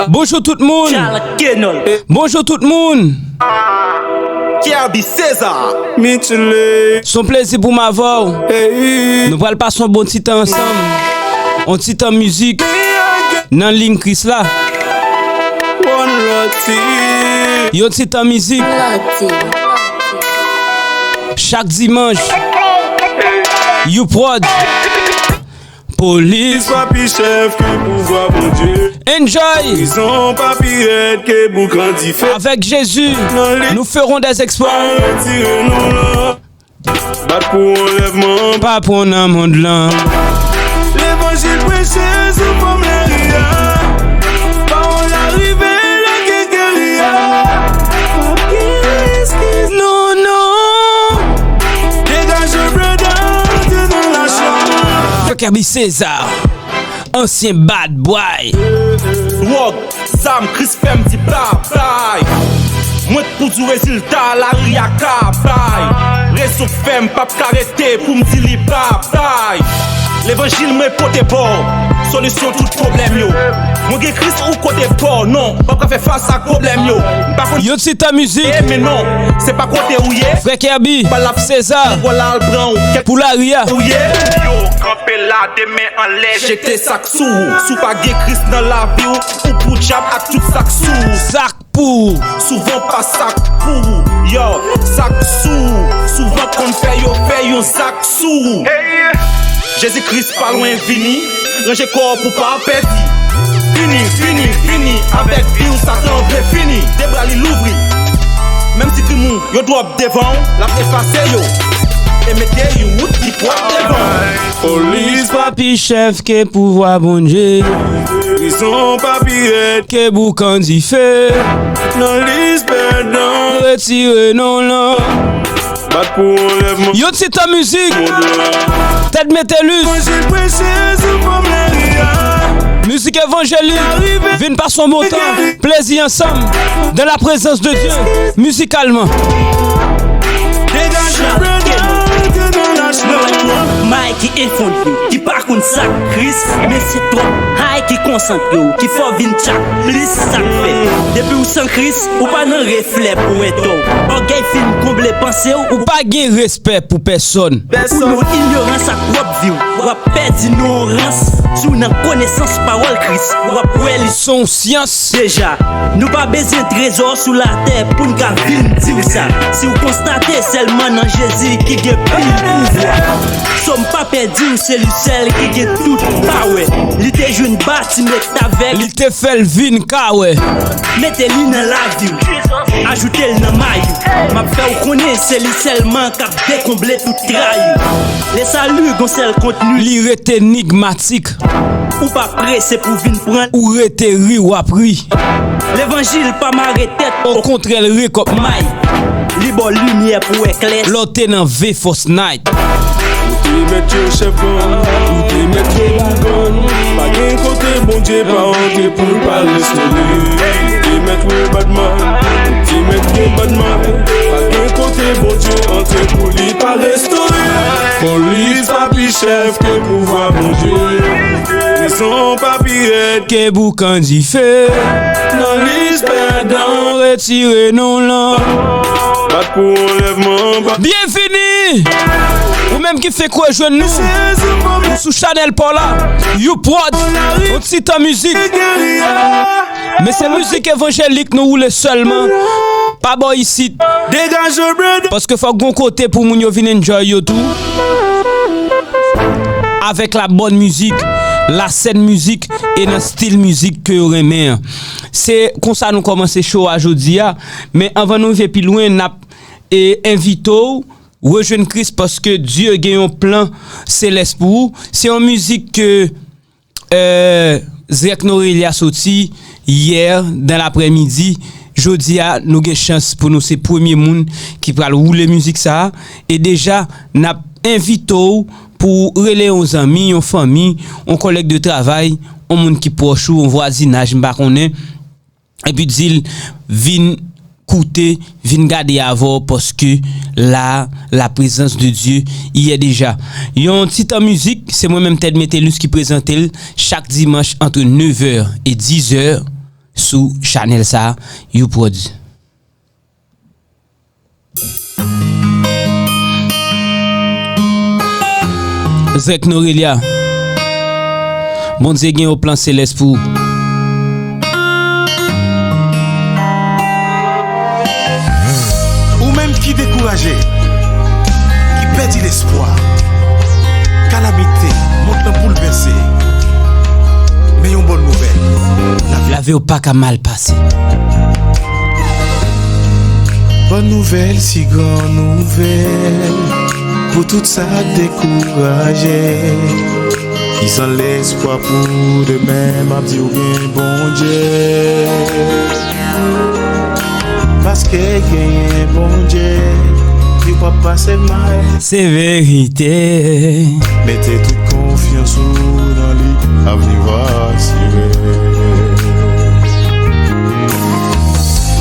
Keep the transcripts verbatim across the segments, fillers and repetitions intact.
Bonjou tout moun. Charles Kenol. Bonjou tout moun. Kerby César. Mitcheley. Se yon plezi pou m avè w. Hey. Nou pral pase yon bon ti tan ansanm. Yon ti tan mizik nan liy Kris la. One Love Team. Yon ti tan mizik. Chak dimanch. You Prod. Polis. Kris pa pi chèf ke pouvwa Bondye. Enjoy. Prizon pa pi rèd ke boukan dife. Avec Jésus, nous ferons des exploits. Retire non la. Bat pou anlèvman. Pa pran nan mond lan. Levanjil preche sou fòm lari a. Pawòl la rive lage geri a. Non, non. Degaje breda, antre nan lachwa. Kerby César, ansyen bad boy. Dwòg, zam, Kris fè m di babay. Mwen k pou di w rezilta lari a ka bay. Rezon k fè m p ap ka rete pou m di li babay. Levanjil mwen pote ba w solisyon tout pwoblèm yo. Mwen gen Kris ou kote pa w, non, w ap ka fè fas ak pwoblèm yo. M pa konn. Yon ti tan mizik. E men non, se pa kote ou ye. Frè Kerby, César, pou lari a. Ou ye. Yo kanpe la, de men anlè, jete sa k sou ou. Si w pa gen Kris nan lavi w, ou pou dyab ak tout sa k sou ou. Sa k pou ou. Souvan pa sa k pou ou. Yo, sa k sou ou. Souvan konn fè yo fè yon zak sou ou. Jezi Kris pa lwen vini. Ranje kò w pou pa pèdi. Fini, fini, fini avèk vi w, Satan vle fini. De bra li louvri. Menm si timoun yo dwòp devan w, l ap efase yo. E mete yon wout ki pwòp devan w. Polis pa pi chèf ke pouvwa Bondye. Prizon pa pi rèd ke boukan dife. Nan lis pèdan. Retire non lan. Bat pou anlèvman. Yon ti tan mizik. Mond lan. Ted Metellus. Evanjil preche sou fòm lari a. Mizik evanjelik. Vin pase yon bon tan. Plezi ansanm. Dans la présence de Dieu. Mizikalman. Degaje breda, antre nan lachwa. May ki efondre, ki pa konn sa k Kris, men se twòp hay ki konsantre w, ki fè w vin tchak plis sa k fèt. Depi w san Kris, ou pa nan reflè pou entò w. Ògèy fin konble panse w, ou pa gen respè pou pèsòn. Ou nan inyorans ak pwòp vi w. W ap pèdi non rans. Si w nan konesans pawòl Kris, w ap wè li s on syans. Deja, nou pa bezwen trezò sou latè pou n ka vin di w sa. Si w konstate sèlman nan Jezi ki gen pil pouvwa. Sòm pa pèdi w, se li sèl ki gen tout pawè. Li te jwenn Batimè k t avèg. Li te fè l vin ka wè. Mete li nan lavi w. Ajoute l nan mayi w. M ap fè w konnen se li sèlman k ap dekonble tout trayi. Le sali gon sèl kontni. Li rete enigmatik. Ou pa prese pou vin pran. Ou rete ri, w ap ri. Levanjil pa mare tèt. Okontrè, l rekòp may. Li ba w limyè pou wè klè. Lè w te nan V Force Night. Ou te mèt yo chèf gang, ou te mèt yo bougan. Pa gen kote Bondye pa antre pou l pa restore. Ou te mèt wè badman, ou te mèt gen badman. Pa gen kote Bondye antre pou li pa restore. Polis pa pi chèf ke pouvwa Bondye. Prizon pa pi rèd ke boukan dife. Nan lis pèdan, retire non lan. Bat pou anlèvman. Byenvini! Ou menm ki fenk rejwenn nou, ou sou chanèl pa w la, You Prod, yon ti tan mizik. Men se mizik evanjelik nou woule sèlman. Pa bò isit. Paske fòk gon kote pou moun yo vin enjoy yo tou. Avèk la bòn mizik, la sèn mizik e nan stil mizik ke yo renmen an. Se konsa nou kòmanse show a jodi a. Men anvan nou rive pi lwen, n ap, e, envite w rejwenn Kris paske Dye gen yon plan selès pou ou. Se yon mizik ke, e, Zrèk Norelia soti yè dan laprèmidi. Jodi a, nou gen chans pou nou se premye moun ki pral woule mizik sa a. E deja, n ap envite w pou w rele yon zanmi, yon fanmi, yon kòlèg de travay, yon moun ki pwòch ou, yon vwazinaj, m pa konnen. Epi di l, vin koute, vin gade avè w, paske la, la prezans de Dye y est déjà. Yon ti tan mizik, se mwen menm Ted Metellus ki prezante l chak dimanch ant nèf è e diz è. sou chanèl sa, YouProds. Zrek Norelia, Bondye gen yon plan selès pou ou. Ou menm ki dekouraje, ki pèdi lespwa, kalamite, mond lan boulvèse. Men yon bòn nouvèl, lavi w pa ka mal pase. Bòn nouvèl, si gran nouvèl pou tout sa k dekouraje. Ki san lespwa pou demen, m ap di w gen Bondye. Paske genyen Bondye, li p ap pase mal. Se verite. Mete tout konfyans ou nan li, avni w asire.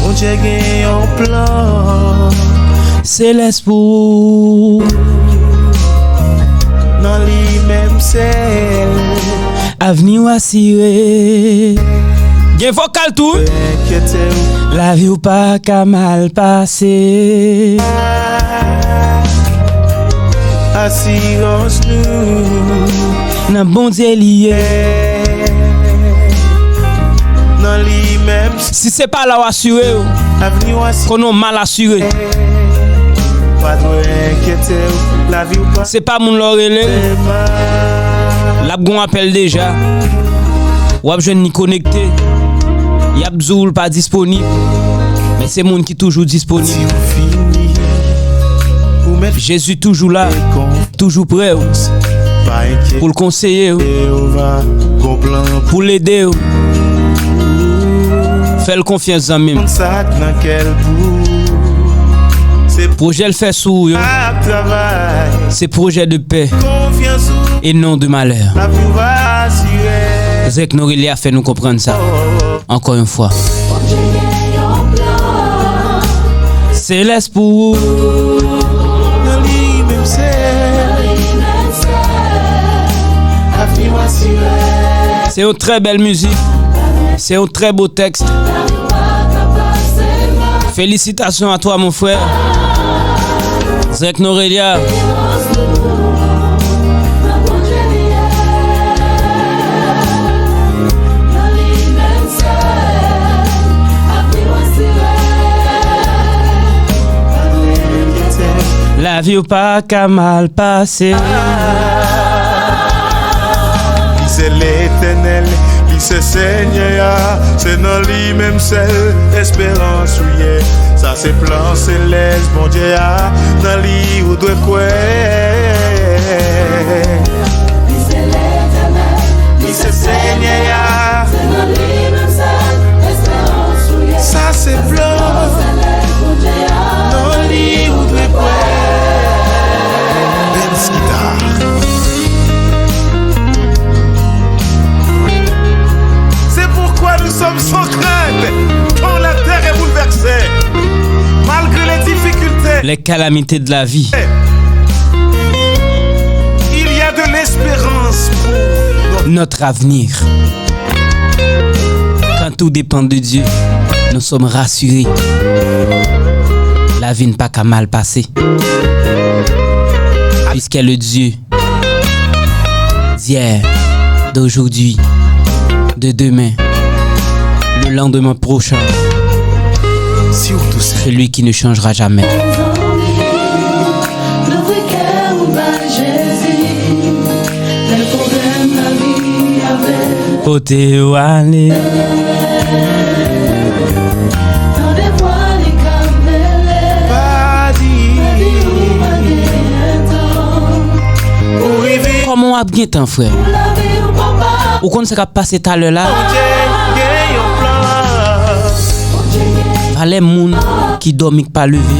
Bondye gen yon plan selès pou ou. Nan li menm sèl, avni w asire. Gen vokal tou, wi. Enkyete w. Lavi w pa ka mal pase. Asirans nou nan Bondye li ye. Nan li menm. Si se pa la w asire w, avni w asire. Konnen w mal asire. Pa dwe enkyete w, lavi w pa. Se pa moun lè w rele l, l ap gen yon apèl deja. W ap jwenn li konekte. Y ap di w l pa disponib. Men se moun ki toujou disponib. Si w fini, ou mèt. Jezi toujou la, toujou prè w, pa enkyete, pou l konseye w, Jewova gon plan pou l ede w. Fè l konfyans, zanmi m. Sa k nan kè l pou se pwojè l fè sou ou yo, ap travay. Se pwojè de pè, konfyans ou e non de malè. Lavi w asire. Zrek Norelia fè nou konprann sa. Ankò yon fwa. Bondye gen yon plan selès pou ou. Nan li menm sèl, avni w asire. Se yon trè bèl mizik. Se yon trè bo tèks. Félicitations à toi, mon frère. Zrek Norelia. Lavi w pa ka mal pase. Li se Letènèl, li se Senyè a, se nan li menm sèl esperans ou ye. Sa se plan selès Bondye a, nan li ou dwe kwè. Li se Letènèl, li se Senyè a. Se nan li menm sèl esperans ou ye. Sa se plan. Nan li ou dwe kwè. Benz Guitar. C'est pourquoi nous sommes sans crainte quand la terre est bouleversée, malgré les difficultés. Les calamités de la vie. Il y a de l'espérance pour notre avenir. Quand tout dépend de Dieu, nous sommes rassurés. Lavi n pa ka mal pase. Puisque le Dieu d'hier, d'aujourd'hui, de demain, le lendemain prochain, celui qui ne changera jamais. Louvri kè ou bay Jezi, lè pwoblèm lavi avèk. Kote w ale? Tande vwa li k ap rele. Pa di ou pa genyen tan. Ou rive. Kòman w ap gen tan, frè? Pou lavi ou, papa. Ou konn sa k ap pase talè la? Bondye gen yon plan. Valè moun ki dòmi k pa leve,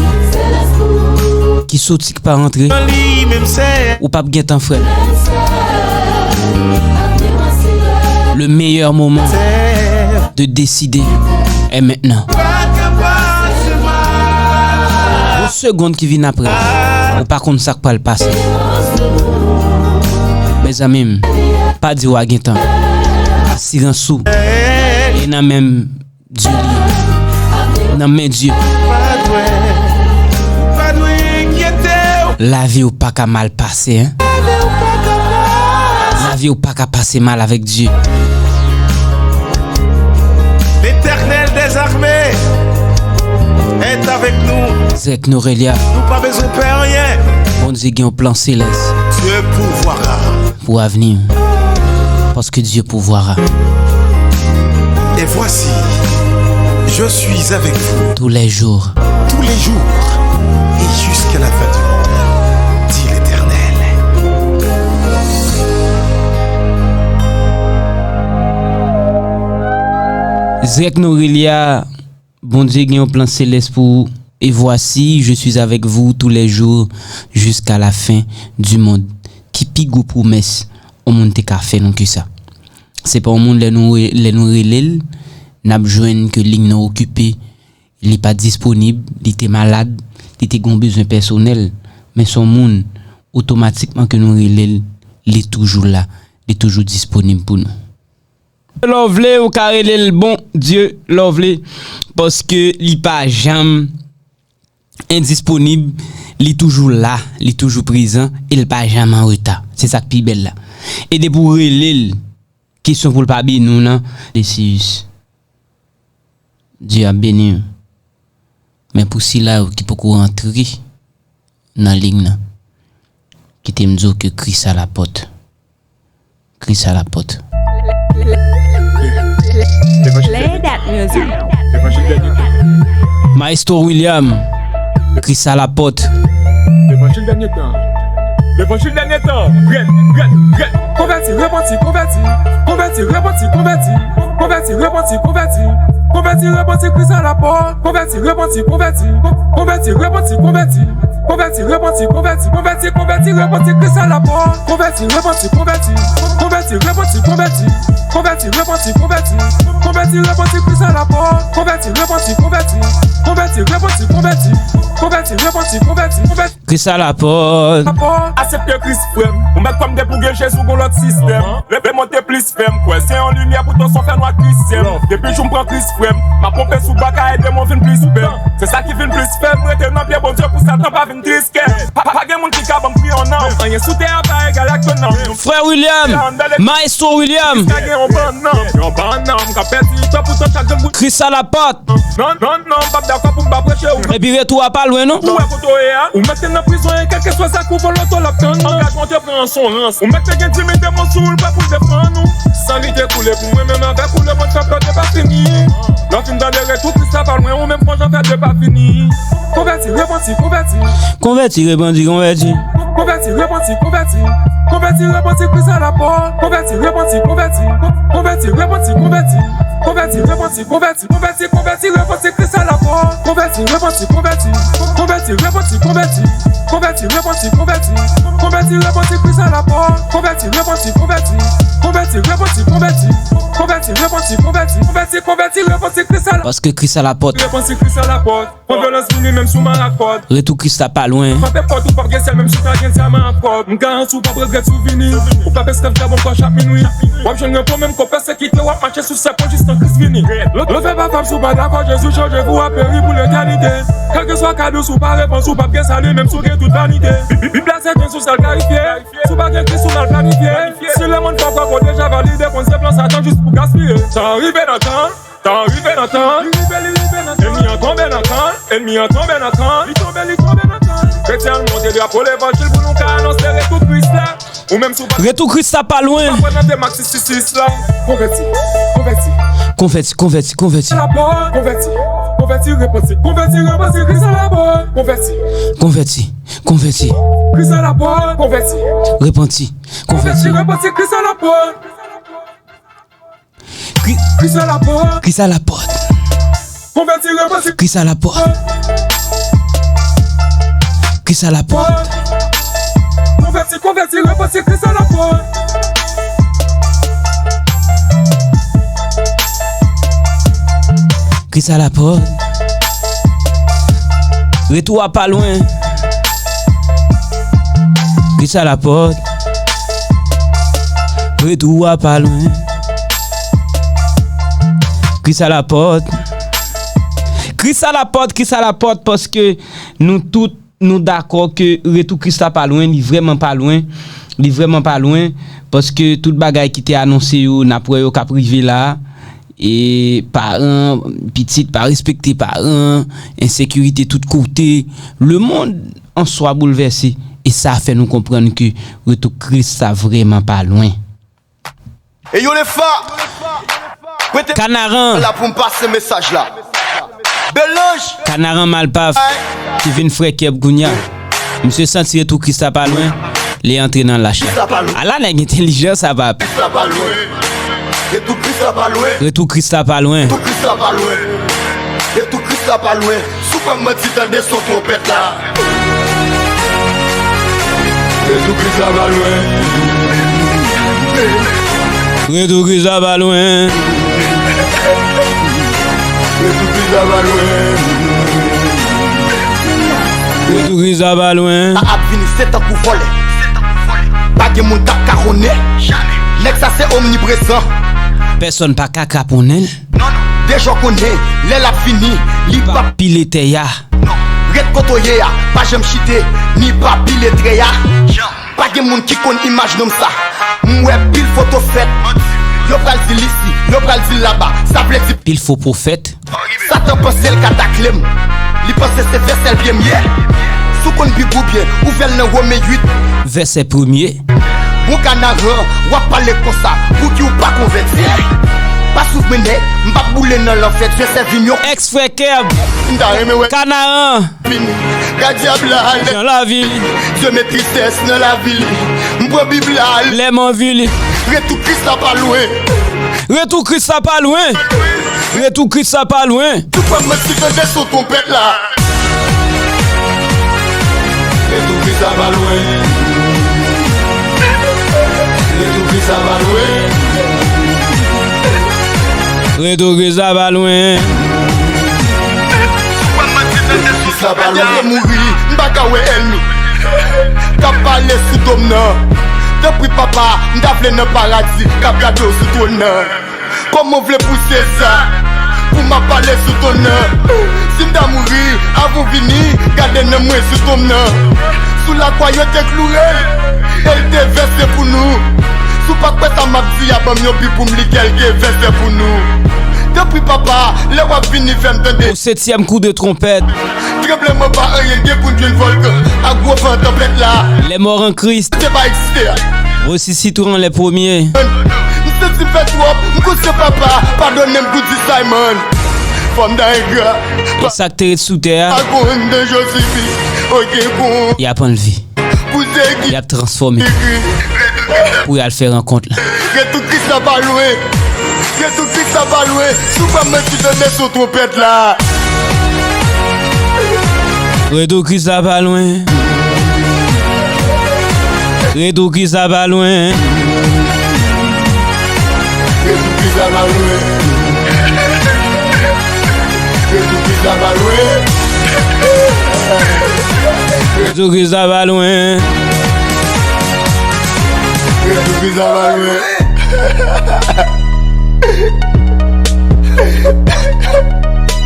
ki soti k pa rantre, ou p ap gen tan, frè m. Le meilleur moment de décider est maintenant. Yon segonn ki vin apre, ou pa konn sa k pral pase. Mezanmi m, pa di w a gen tan. Asirans ou e nan men m. Dye li ye. Nan men Dye. Pa dwe, pa dwe enkyete w. Lavi w pa ka mal pase, en. Lavi w pa ka mal. Lavi w pa ka pase mal avèk Dye. L'Éternel des armées est avec nous. Zrèk Norelia. Nou pa bezwen pè anyen. Bondye gen yon plan selès. Dieu pourvoira. Pou avni w. Paske Dye pouvwara. Et voici, je suis avec vous. Tous les jours. Tous les jours. Et jusqu'à la fin du monde, dit l'Éternel. Zrèk Norelia, Bondye gen yon plan selès pou ou. Et voici, je suis avec vous tous les jours jusqu'à la fin du monde. Ki pi gwo pwomès yon moun te ka fè nou ke sa? Se pa yon moun lè nou re-, lè nou rele l, n ap jwenn ke liy nan okipe, li pa disponib, li te malad, li te gen yon bezwen pèsonèl. Men se yon moun, otomatikman ke nou rele l, li toujou la, li toujou disponib pou nou. Lè w vle, ou ka rele l Bondye, lè w vle, paske li pa janm endisponib, li toujou la, li toujou prezan, e l pa janm an reta. Se sa k pi bèl la. E depi w rele l, kesyon pou l pa beni w nan, Lesiyis. Dye ap beni w. Men pou sila yo ki poko rantre nan liy nan, kite m di w ke Kris a la pòt. Kris a la pòt. Play that music. Maestro William, Kris a la pòt. Levanjil dènye tan. Levanjil dènye tan. Rèd, rèd, rèd. Konvèti, repanti, konvèti. Konvèti, repanti, konvèti. Konvèti, repanti, konvèti. Konvèti, repanti, Kris a la pòt. Konvèti, repanti, konvèti. Konvèti, repanti, konvèti. Konvèti, repanti, konvèti. Konvèti, konvèti, repanti, Kris a la pòt. Konvèti, repanti, konvèti. Konvèti, repanti, konvèti. Konvèti, repanti, konvèti. Konvèti, repanti, Kris a la pòt. Konvèti, repanti, konvèti. Konvèti, repanti, konvèti. Konvèti, repanti, konvèti. Konvèti. Kris a la pòt. Aksepte Kris, frè m. Ou mèt kòm depi w gen Jezi, w gon lòt sistèm. Leve monte plis fè m kwè se yon limyè pou tan san fè nwa Kris ye m. Depi jou m pran Kris, frè m, m ap ponpe sou bwa ka ede m vin plis bèl. Se sa ki vin plis fè m rete nan pye Bondye pou Satan pa vin tris kè m. Pa, pa gen moun ki ka ban m pri yon nanm. Anyen sou tè a pa egal ak yon nanm. Frè William, Maestro William. Jiska gen yon bann nanm, yon bann nanm k ap pèdi tan pou tan chak grenn bout. Kris a la pòt. Non, non, non, m p ap dakò pou m pa preche ou. Epi retou a pa lwen non. Ou wè kote w ye a? Ou mèt te nan prizon e kèlkeswa sa k ou volote w l ap tann ou. Angajman w te pran an son rans. Ou mèt te gen di mil demon sou ou l prè pou l defann ou. San li te koule pou mwen menm avèk ou lemonn fè plòt e pa fini. Lè w fin tande retou Kris la pa lwen ou menm fò jan fè de pa fini. Konvèti, repanti, konvèti. Konvèti, repanti, konvèti. Konvèti, repanti, konvèti. Konvèti, repanti, Kris a la pòt. Konvèti, repanti, konvèti. Konvèti, repanti, konvèti. Konvèti, repanti, konvèti. Konvèti, konvèti, repanti, Kris a la pòt. Konvèti, repanti, konvèti. Konvèti, repanti, konvèti. Konvèti, repanti, konvèti. Konvèti, repanti, Kris a la pòt. Konvèti, repanti, konvèti. Konvèti, repanti, konvèti. Konvèti, repanti, konvèti. Konvèti, konvèti, repanti, Kris a la. Paske Kris a la pòt. Repanti, Kris a la pòt. Pran vyolans vini menm si w marak kòd. Retou Kris la pa lwen. Frape pòt ou p ap gen sèl menm si w ta gen dyaman ak kòb. M garanti w p ap regrèt si w vini. Ou p ap esklav dyab ankò chak minwi. W ap jwenn repo menm k ap pèsekite w, w ap mache sou sèpan jistan Kris vini. Lanfè pa fab si w pa dakò, Jezi chanje vi w ap peri pou letènite. Kèlkeswa ka dous ou pa repanti, w p ap gen sali menm si w gen tout vanite. Bib, Bib la se byen sou sal klarifye. Si w pa gen Kris ou mal planifye. Si lemonn fè w kwè ke w deja valide, konn se plan Satan jis pou gaspiye. Tan rive nan tan. Tan rive nan tan. Li rive, li rive nan tan. Ènmi an tonbe nan kan. Ènmi an tonbe nan kan. Li tonbe, li tonbe nan kan. Kretyen, monte drapo levanjil pou nou ka anonse retou Kris la. Ou menm si w pa. Retou Kris la pa lwen. Pa kwè nan te Mak sis sis sis la. Konvèti. Konvèti. Konvèti, konvèti, konvèti. La pòt. Konvèti. Konvèti, repanti. Konvèti, repanti, Kris a la pòt. Konvèti. Konvèti. Konvèti. Kris a la pòt. Konvèti. Repanti. Konvèti. Konvèti, repanti, Kris a la pòt. Kri-, Kris a la pòt. Kris a la pòt. Konvèti, repanti. Kris a la pòt. Kris a la pòt. Konvèti, konvèti, repanti, Kris a la pòt. Kris a la pòt. Retou a pa lwen. Kris a la pòt. Retou a pa lwen. Kris a la pòt. Kris a la pòt, Kris a la pòt, paske nou tout, nou dakò ke retou Kris la pa lwen, li vrèman pa lwen, li vrèman pa lwen, paske tout bagay ki te anonse yo, n ap wè yo k ap rive la, e paran, pitit pa respekte paran, ensekirite tout kote, lemonn an swa boulvèse, e sa fè nou konprann ke retou Kris la vrèman pa lwen. E yo le fa. Prete Kanaran la pou m pase mesaj la. Belanj. Kanaran Malpav ki vin frè Kèb kounya. Misye santi retou Kris la pa lwen. Li antre nan lach la. Ala nèg entèlijan sa pap. Kris la pa lwen. Retou Kris la pa lwen. Retou Kris la pa lwen. Retou Kris la pa lwen. Retou Kris la pa lwen. Si w kwè m manti, tande son twonpèt la. Retou Kris la pa lwen. Retou Kris la pa lwen. Retou Kris la pa lwen. Retou Kris la pa lwen. Sa ap vini, se tankou vòlè. Pa gen moun k ap kawonnen. Nèg sa se omniprezan. Pèsonn pa ka kraponnen l. Deja w konnen, lè l ap vini, li p ap pile tè a. Ret kote w ye a, pa janm chite, ni pa pile tè a. Pa gen moun ki konn imaj nonm sa. M wè pil foto fèt. Yo pral di l isi, yo pral di l laba. Sa vle di pil fo pwofèt. Satan panse l ka takle m. Li panse se vèsè l byen m ye. Si w konn Bib ou byen, ouvè l nan Women uit. Vèsè premye. Bon Kanaran, w ap pale konsa, pouki w pa konvèti? Pa swiv mwen nèg, m p ap boule nan lanfè, Dye sèvi m yon. Èks frè Kèb. M ta renmen wè Kanaran. Vini. Gad dyab la, lè jan lavi li. Dye met tristès nan lavi li. M pran Bib la. Lè m anvi li. Retou Kris la pa lwen. Retou Kris la pa lwen. Retou Kris la pa lwen. Tout fwa m manti tande son twonpèt la. Retou Kris la pa lwen. Retou Kris la pa lwen. Retou Kris la pa lwen. Kris la pa lwen. Lè m mouri, m pa ka wè ènmi k ap pale sou do m nan. Tanpri papa, m ta vle nan paradi k ap gade w sou twòn nan. Kòman w vle pou se sa? Pou m ap pale sou twòn nan. Si m ta mouri, avan w vini, gade nan mwen sou tonm nan. Sou lakwa yo te kloure l, e l te vèse pou nou. Si w pa kwè sa m ap di a, ban m yon Bib pou m li, kè l te vèse pou nou. Tanpri papa, lè w ap vini, fè m tande. Pou setyèm kou de twonpèt. Tranbleman pa anyen, gen pou n jwenn vòlkan ak gwo van tanpèt la. Les morts en Christ. Se pa egziste a. Ressusciteront les premiers. M santi m fè twòp, m konn se papa, padone m pou di Simon. Fò m ta engra. E sa k te ret sou tè a, pa konn de Jozimi, oke kon. Y ap anlve. Pou se ki y ap transfòme. Pou y al fè rankont la. Retou Kris la pa lwen. Retou Kris la pa lwen. Si w pa manti tande son twonpèt la. Retou Kris la pa lwen. Retou Kris la pa lwen. Retou Kris la pa lwen. Retou Kris la pa lwen. Retou Kris la pa lwen. Retou Kris la pa lwen.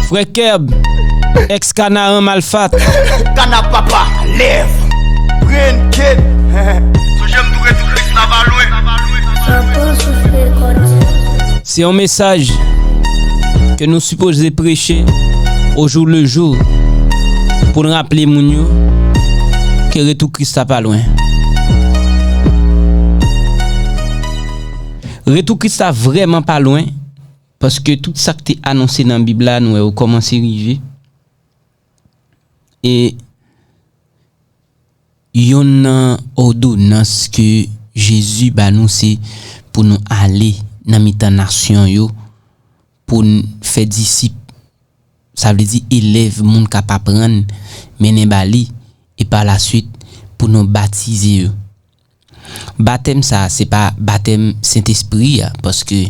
Frè Kèb, èks Kanaran Malfat. Kana papa, lèv, pran kèd. Sonje m tou, Retou Kris la pa lwen. Se yon mesaj ke nou sipoze preche au jour le jour pou n raple moun yo ke retou Kris la pa lwen. Retou Kris la vrèman pa lwen, paske tout sa k te anonse nan Bib la, nou wè yo kòmanse rive. E yonn nan òdonans ke Jezi ba nou, se pou nou ale nan mitan nasyon yo, pou n fè disip. Sa vle di elèv, moun k ap aprann, mennen ba li, e pa laswit pou nou batize yo. Batèm sa a, se pa batèm Sentespri a, paske,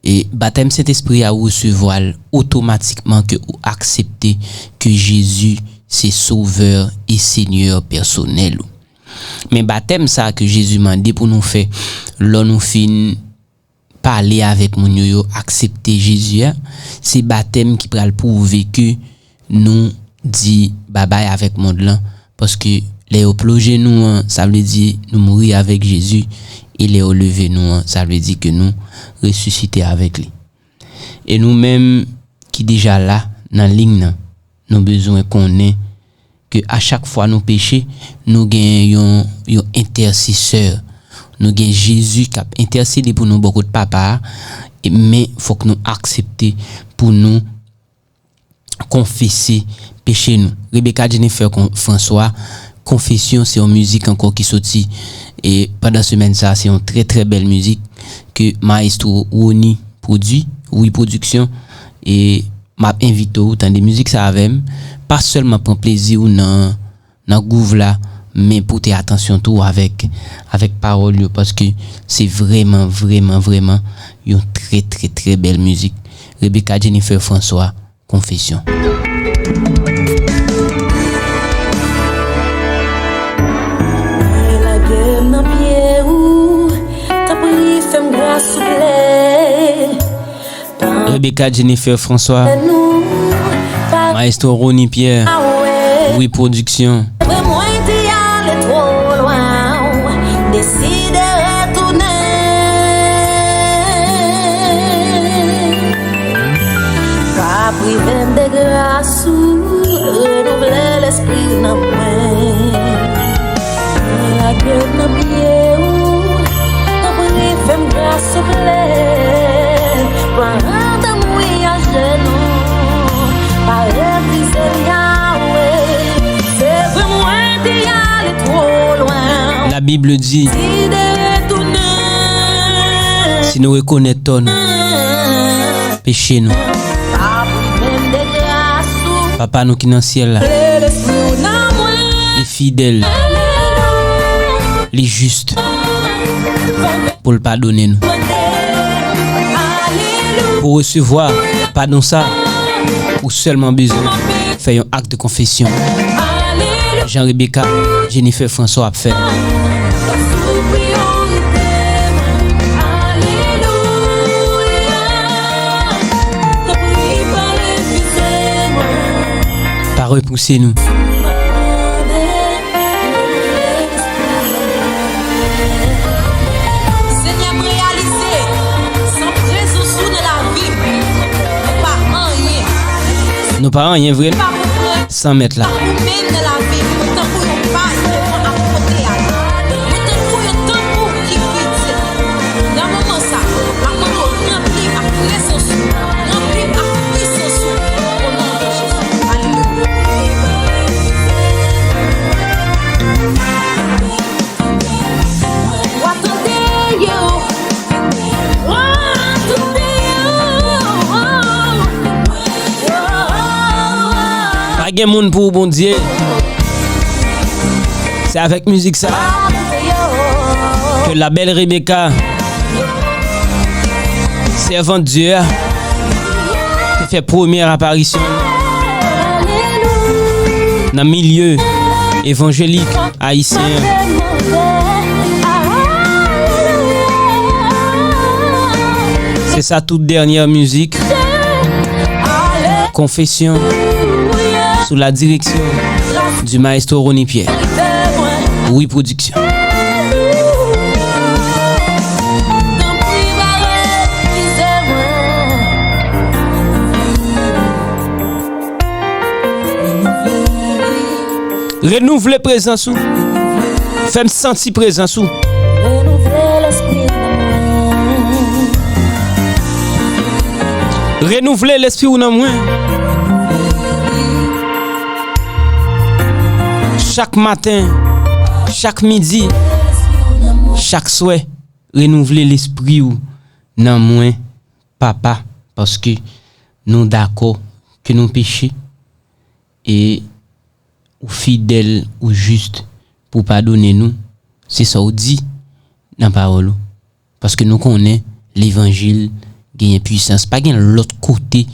e, batèm Sentespri a, ou resevwa l otomatikman ke ou aksepte ke Jezi se Sovè e Senyè pèsonèl ou. Men batèm sa a ke Jezi mande pou nou fè lò nou fin pale avèk moun yo, yo aksepte Jezi a, se batèm ki pral pwouve ke nou di babay avèk mond lan. Paske lè yo ploje nou an, sa vle di nou mouri avèk Jezi, e lè yo leve nou an, sa vle di ke nou resisite avèk li. E nou menm ki deja la nan liy nan, nou bezwen konnen ke a chak fwa nou peche, nou gen yon, yon entèsesè. Nou gen Jezi k ap entèsede pou nou bò kot Papa a, e, men fòk nou aksepte pou nou konfese peche nou. Rebecca Jennifer Kon-, François, Konfesyon se yon mizik ankò ki soti, e, pandan semèn sa, se yon trè, trè bèl mizik ke Maestro Rony pwodui, Wi Production, e m ap envite w tande mizik sa avè m. Pa sèlman pran plezi w nan, nan gwouv la, men pote atansyon tou avèk, avèk pawòl yo, paske se vrèman, vrèman, vrèman yon trè, trè, trè bèl mizik. Rebecca Jennifer François, Konfesyon. Lage m nan pye ou, tanpri fè m gras souple. Rebecca Jennifer François, Maestro Rony Pierre, Wi Production. Vre mwen te ale twò lwen, deside retounen. Pa prive m de gras ou, renouvle lespri w nan mwen. Lage m nan pye ou, tanpri fè m gras souple. Pran rann m wi ajenou, pa refize m Yahweh. Se vre mwen te ale twò lwen. La Bible dit, si de retounen, si nou rekonèt tò nou, peche nou, Papa nou ki nan syèl la, li fidèl, li jis pou l padone nou. Pou resevwa padon sa, ou sèlman bezwen fè yon ak de konfesyon. Jan Rebecca Jennifer François ap fè. Pa repouse nou. Senyè, m reyalize, san prezans ou nan lavi m, nou pa anyen. Nou pa anyen vre. Pa pou frè, san mèt la. Pa pou menm nan lavi m, mwen tankou yon pay devan ap pote ale. Mwen tankou yon tanbou ki vide. Nan moman sa, m ap mande w ranpli m ak prezans ou, ranpli m ak pisans ou, o non de Jezi. Alelouya. W a tande yo. W a tande yo. Pa gen moun pou ou, Bondye. Se avèk mizik sa ke la belle Rebecca, sèvant Dye a, te fè premyè aparisyon nan milye evanjelik ayisyen an. Se sa tout dènyè mizik, Konfesyon, sous la direction du maestro Rony Pierre. Wi Production. Renouvle prezans ou. Fè m santi prezans ou. Renouvle lespri w nan mwen. Chak maten, chak midi, chak swè, renouvle lespri w nan mwen, Papa, paske nou dakò ke nou peche, e ou fidèl, ou jis pou padone nou. Se sa w di nan pawòl ou. Paske nou konnen levanjil genyen pwisans. Pa gen lòt kote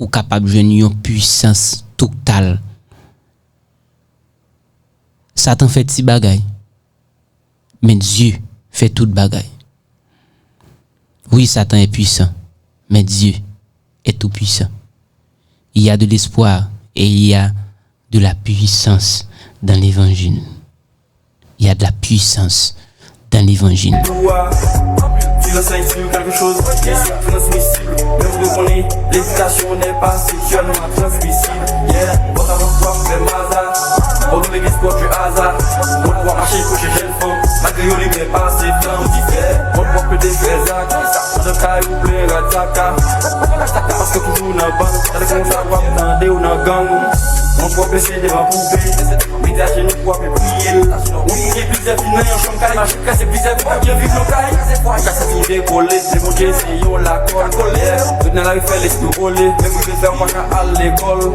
ou kapab jwenn yon pwisans total. Satan fè ti bagay, men Dye fè tout bagay. Oui, Satan est puissant, mais Dieu est tout-puissant. Il y a de l'espoir et il y a de la puissance dans l'évangile. Il y a de la puissance dans l'évangile. Silence signe sur quelque chose qui est transmissible. Même de mon lévitation n'est pas sexuelle, non transmissible. Yeah, bon, ça va pas faire mazar. On nous les sports du hasard. On va marcher pour chez jeune femme. Malgré yo li byen pase flanm difè. Mwen pwòp te fè zak. Andan kay ou plen rad zaka. Paske toujou nan bank. Tande konsa w ap tande w nan gang. Mwen pwòp mesye devan poupè. Mete ajenou pou w ap priye l. Ou gen plizyè fi nan yon chanm kay. Mache kase plizyè fi k ap byen viv nan kay. Ou ka santi w dekole. Se Bondye se yon lakòl. Tout nan lari fè lespri w vole. Menm ou te fè w pa ka al lekòl.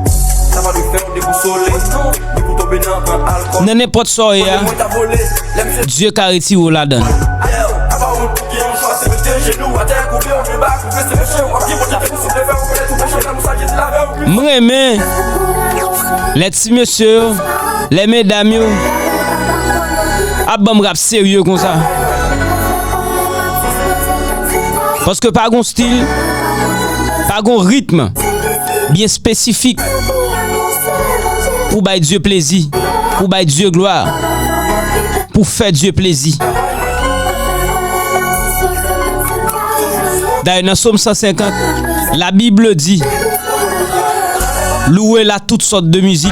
Sa pa dwe fè w debousole. Depi w tonbe nan pran alkòl. Nan nenpòt sa w ye a, Dye ka retire w ladan l. M renmen lè ti mesye yo, lè medam yo ap ban m rap serye konsa. Paske pa gon stil, pa gon ritm byen espesifik pou bay Dye plezi, pou bay Dye glwa, pou fè Dye plezi. Dayè, nan Sòm san senkant, la Bible di, louez-le à toutes sortes de musique,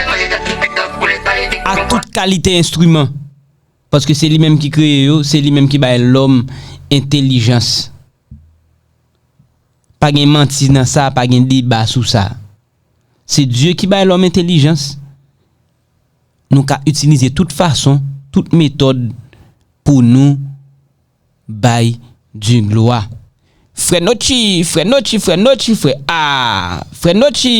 à toute qualité instrument. Paske se li menm ki kreye yo, se li menm ki bay lòm entèlijans. Pa gen manti nan sa, pa gen deba sou sa. Se Dye ki bay lòm entèlijans. Nou ka itilize tout fason, tout metòd pou nou bay Dye glwa. Frè Notchi, frè Notchi, frè Notchi, frè a, frè Notchi.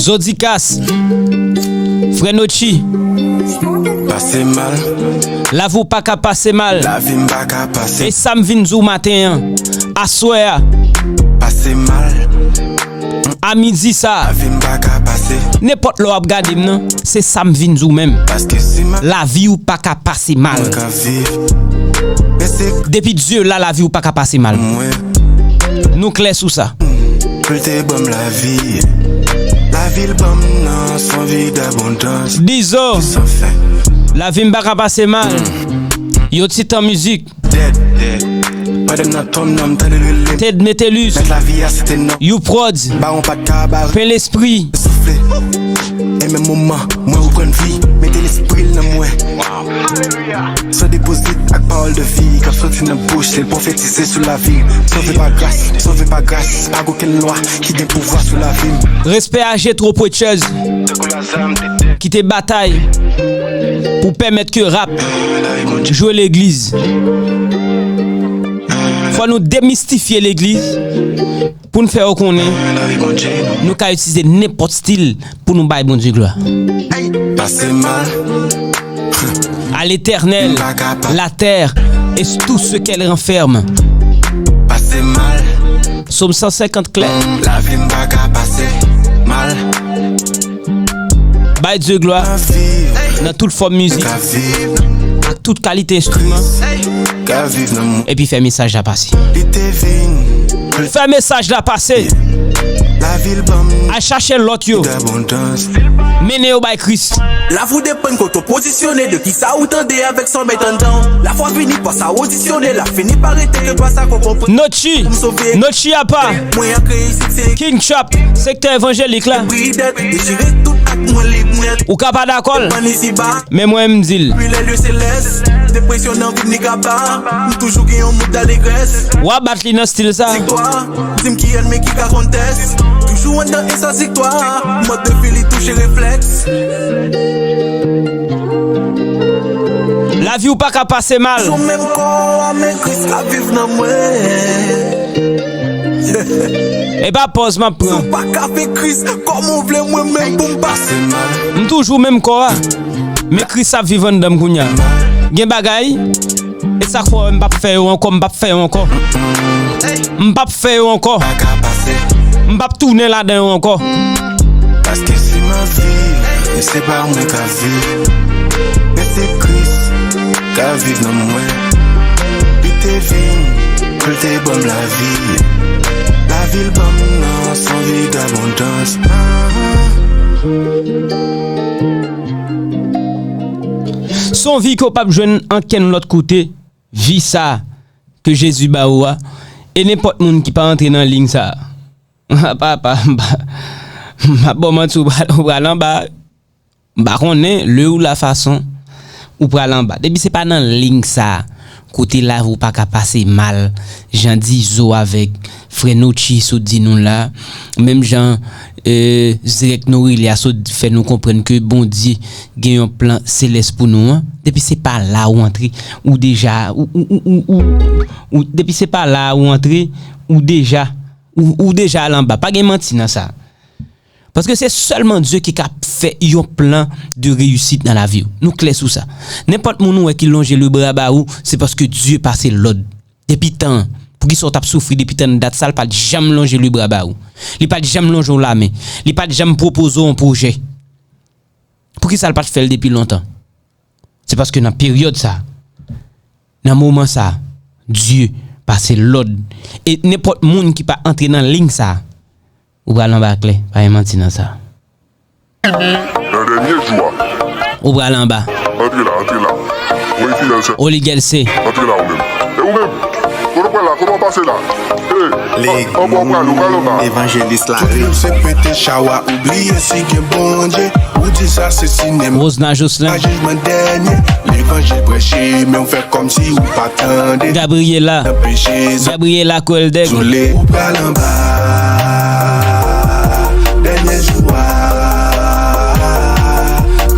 Zodikas, frè Notchi. Pase mal. Lavi w pa ka pase mal. Lavi m pa ka pase. E sa m vin di w maten an. Aswè a. Pase mal. A midi sa. Lavi m pa ka pase. Nenpòt lè w ap gade m nan, se sa m vin di w menm. Paske si ma Lavi w pa ka pase mal. Mwen ka viv. Men se Depi Dye la, lavi w pa ka pase mal. Mwen. Nou klè sou sa. Pou l te ban m lavi. Lavi l ban m nan, se yon vi dabondans. Dizo. San fen. Lavi m pa ka pase mal. Yon ti tan mizik. Dead, dead. Pandan m nan tonm nan, m tande l rele m. Ted Metellus. Mèt lavi a se te non. You Prod. Bawon pa t ka bare. Pen Lespri. Soufle. E menm moman, mwen reprann vi. Mete lespri l nan mwen. San depozit ak pawòl de vi k ap soti nan bouch li, l pwofetize sou lavi m. Sove pa gras, sove pa gras. Pa gen okenn lwa ki gen pouvwa sou lavi m. Respè a Jetro Preachers ki te batay pou pèmèt ke rap jwe legliz. Fò nou demistifye legliz pou n fè yo konnen nou ka itilize nenpòt stil pou nou bay Bondye glwa. Pase mal. À l'Éternel, la terre et tout ce qu'elle renferme. Pase mal. Sòm san senkant klè. Lavi m pa ka pase mal. Bay Dye glwa nan tout fòm mizik, ak tout kalite enstriman, epi fè mesaj la pase. Fè mesaj la pase. Al chache lòt yo. Mennen yo bay Kris. Lavi w depann kote w pozisyone, de kisa ou tande avèk sa w met anndan w. Lafwa vini pa sa w odisyone, l ap fini pa rete ke pa sa ke w konprann. Notchi, Notchi apa. Mwen an kreye isit se King Chop, sektè evanjelik la. Pri dèt, dechire tout ak mwen li mwen. Ou ka pa dakò l, men mwen m di l. Pi lè lye selès, depresyon nan vi m li ka pa. M toujou gen yon moud alegrès. W a bat li nan stil sa. Viktwa, di m ki ènmi ki ka kontès. Toujou anndan esans viktwa. Mòd de vi li touche reflèks. Lavi w pa ka pase mal. Sou menm kò a men Kris ka viv nan mwen. E pa pòz m ap pran. Si w pa ka fè Kris, kòman w vle mwen menm pou m pase mal? M toujou menm kò a. Men Kris ap viv anndan m kounye a. Gen bagay, e sa k fè w wè m p ap fè yo ankò, m p ap fè yo ankò. M p ap fè yo ankò. M p ap tounen ladan yo ankò. E se pa mwen k ap viv, men se Kris k ap viv nan mwen. Li te vin pou l te ban m lavi. Lavi l ban m nan se yon vi dabondans. Se yon vi ke w p ap jwenn ankenn lòt kote. Vi sa ke Jezi ba ou a, e nenpòt moun ki pa antre nan liy sa a, papa, m pa, m pa ba w manti, ou pral, ou pral anba. M pa konnen le ou la fason ou pral anba. Depi se pa nan liy sa a, kote lavi w pa ka pase mal, jan Dizo avèk frè Notchi sot di nou la, menm jan, e, Zirèk Norilya sot fè nou konprann ke Bondye gen yon plan selès pou nou an. Depi se pa la ou antre, ou deja, ou, ou, ou, ou, ou, ou, depi se pa la ou antre, ou deja, ou, ou deja al anba. Pa gen manti nan sa. Paske se sèlman Dye ki ka fè yon plan de reyisit nan lavi w. Nou klè sou sa. Nenpòt moun ou wè ki lonje lebra ba ou, se paske Dye pase lòd. Depi tan, poukisa w t ap soufri depi tan dat sa, l pa t janm lonje lebra ba ou. Li pa t janm lonje w lamen. Li pa t janm pwopoze w yon pwojè. Poukisa l pa t fè l depi lontan? Se paske nan peryòd sa, nan moman sa, Dye pase lòd. E nenpòt moun ki pa antre nan liy sa, ou pral anba klè, pa gen manti nan sa. Nan dènye jou a. Ou pral anba. Antre la, antre la. Woy fidèl sè. Oli Gèlse. Antre la ou menm. E ou menm? Kote w pral la? Kote w pase la? Lig Moun, evanjelis la ri. Tout moun se pete chawa, ou bliye si gen Bondye. Ou di sa se sinema. Rosna Jocelyn. Pa jijman dènye. Levanjil preche, men w fè kòmsi ou pa tande. Gabriela. Nan peche, Gabriela Kweldèg. Zole, ou pral anba. Dènye jou a,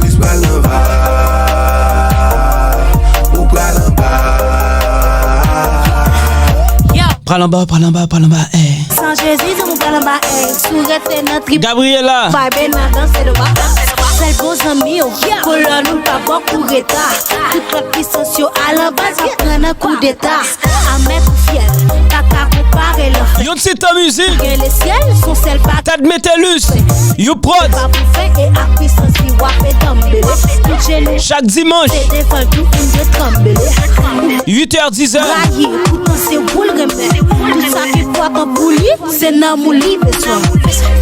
Kris pral anba. Ou pral anba. Pral anba, pral anba, pral anba, eh. San Jezi, zanmi w pral anba, eh. Si w rete nan trip, Gabriela. Vibe nan danse le waka. Sèl bon zanmi w, kolòn ou pa bò kou reta. Tout lòt pisans yo al anba, sa pran nan koudeta. Amè kou fyèl, pa ka konpare lanfè. Yon ti tan mizik. Gen lesyèl, son sèl pa Tad Metelus, You Prod. Pa pou fè e ak pisans li w ap e tanbele. Tout jenou. Chak dimanch. Se devan l tou moun dwe tranbele. Uit è, diz è. Rayi, poutan se ou l renmen. Tout sa ki pòtan pou li, se nanm ou li bezwen.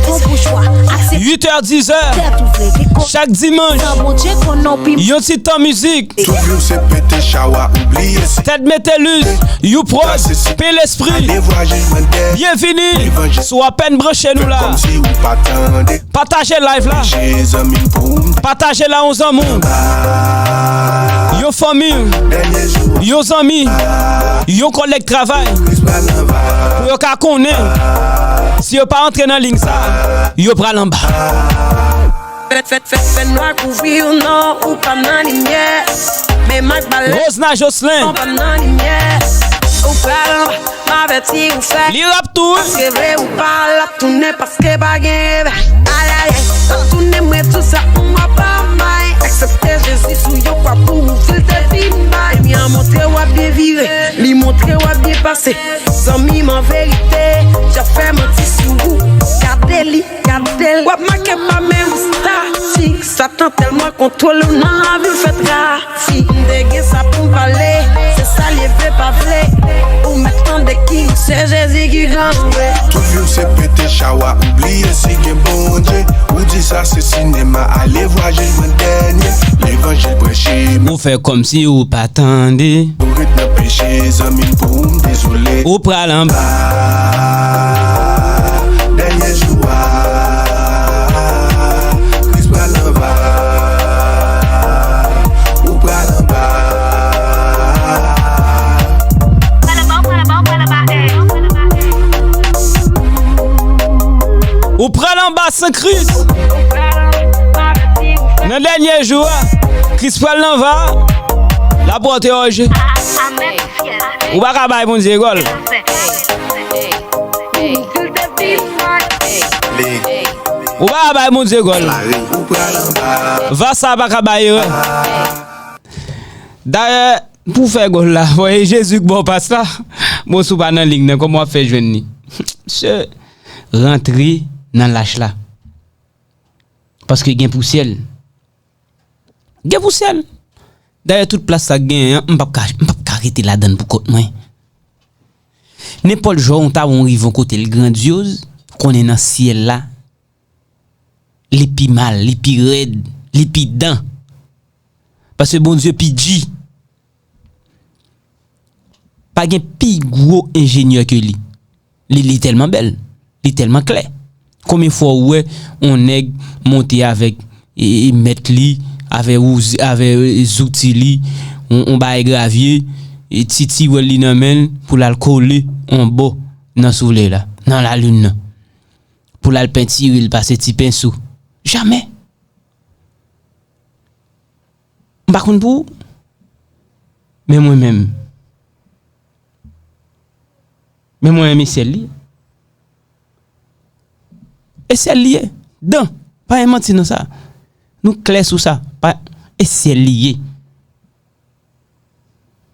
Bon boujwa, aksepte. Uit è, diz è. Tèt ouvri, ki kon- Chak dimanch. San Bondye, konnen w pi. Yon ti tan mizik. Tout jou se pete chawa, ou bliye si. Tad Metelus, You Prod, Pen Lespri. Byenvini. Si w apèn branche nou la. Kòmsi ou pa tande. Pataje live la. Peche zanmi m pou m. Pataje la yon zanmi w. Yon fanmi w. Dènye jou. Yon zanmi. Yon kòlèg travay. Kris pral anba. Pou yo ka konnen. Si yo pa antre nan liy sa, yo pral anba. Fè, fè, fè, fè nwa kouvri w, non, ou pa nan limyè. Men m ak balè. Rosna Jocelyn. Ou pa nan limyè. Ou pral anba, m avèti ou fè. Li rap tou, wi. Paske vle ou pa, l ap tounen paske pa gen revè. Ayayay, l ap tounen mwen tou sa, m ap pa may. Aksepte Jezi sou yon kwa pou ouvri l te pi may. Lemyè montre w ap byen vire, li montre w ap byen pase. Zanmi m an verite, Dye fè manti sou ou. Gade li. Gade l, w ap make pa menm statik. Satan tèlman kontwole w nan lavi l fè trafik. M te gen sa pou m pale, se sa l ye vle pa vle. Ou mèt tande King, se Jezi ki gran vre. Tout vi w se pete chawa, ou bliye si gen Bondye. Ou di sa se sinema, ale vwa jijman dènye. Levanjil preche. Ou fè kòmsi ou pa tande. Ou ret nan peche, zanmi m, pou m dezole. Ou pral anba. Dènye jou a, Kris pral anba. Ou pral anba. Ou pral anba san Kris. Nan dènye jou a, Kris pral nan va. L ap pote òje. Ou pa ka bay Bondye gòl. Ou pa ka bay Bondye gòl. Va sa pa ka bay erè. Dayè, pou fè gòl la, fò e Jezi k ba w pas la. Bon, si w pa nan lig nan, kòman w ap fè jwenn li? Mesye, rantre nan lach la. Paske gen pou syèl. Gen pou syèl. Dayè, tout plas sa k genyen an, m p ap ka, m p ap ka rete ladan l pou kont mwen. Nenpòt jan w ta wè yon rive yon kote l grandyoz, konnen nan syèl la, li pi mal, li pi rèd, li pi dan. Paske Bondye pi dji. Pa gen pi gwo enjenyè ke li. Li, li tèlman bèl, li tèlman klè. Konbyen fwa w wè yon nèg monte avèk, e, e, mèt li, avè wouz-, avè, e, zouti li, yon, yon bagay gravye, e, ti tiwèl li nan men l pou l al kole yon bò nan solèy la, nan lalin nan, pou l al pentire l, pase ti penso? Jamè. M pa konn pou ou, men mwen menm, men mwen menm e syèl li ye. E syèl li ye. Dan, pa gen manti nan sa. Nou klè sou sa. Pa, e syèl li ye.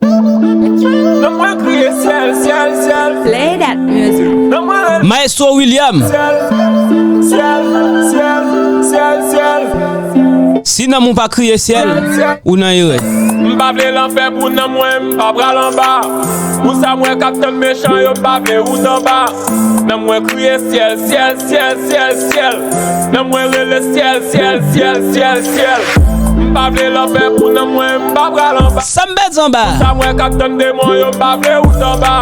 Nan mwen kriye syèl, syèl, syèl. Play that music. Nan mwen rele Maestro William. Syèl, syèl, syèl, syèl, syèl. Si nanm ou pa kriye syèl, ou nan erè. M pa vle lanfè pou nanm mwen, m pa pral anba. Pou sa m wè k ap tann mechan yo, m pa vle wout anba. Nanm mwen kriye syèl, syèl, syèl, syèl, syèl. Nanm mwen rele syèl, syèl, syèl, syèl, syèl. M pa vle lanfè pou nanm mwen, m pa pral anba. Sa m pèdi anba. Sa m wè k ap tann demon yo, m pa vle wout anba.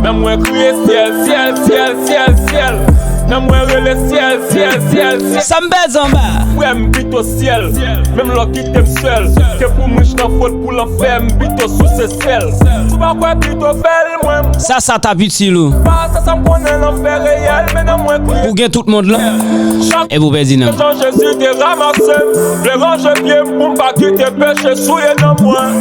Nanm mwen kriye syèl, syèl, syèl, syèl, syèl. Nanm mwen rele syèl, syèl, syèl, syèl. Sa m pèdi anba. Frè m pito syèl, menm lè w kite m sèl. Ke pou m rich nan fwod pou lanfè, m pito souse sèl. Si w pa kwè, pito fè l, mwen m Sa, sa t ap itil ou. Pa sa, sa m konnen lanfè reyèl, men nan mwen kriye. Ou gen tout mond lan, chak epi ou pèdi nanm. Jan Jezi te ranmase m, vle ranje pye m pou m pa kite peche souye nanm mwen.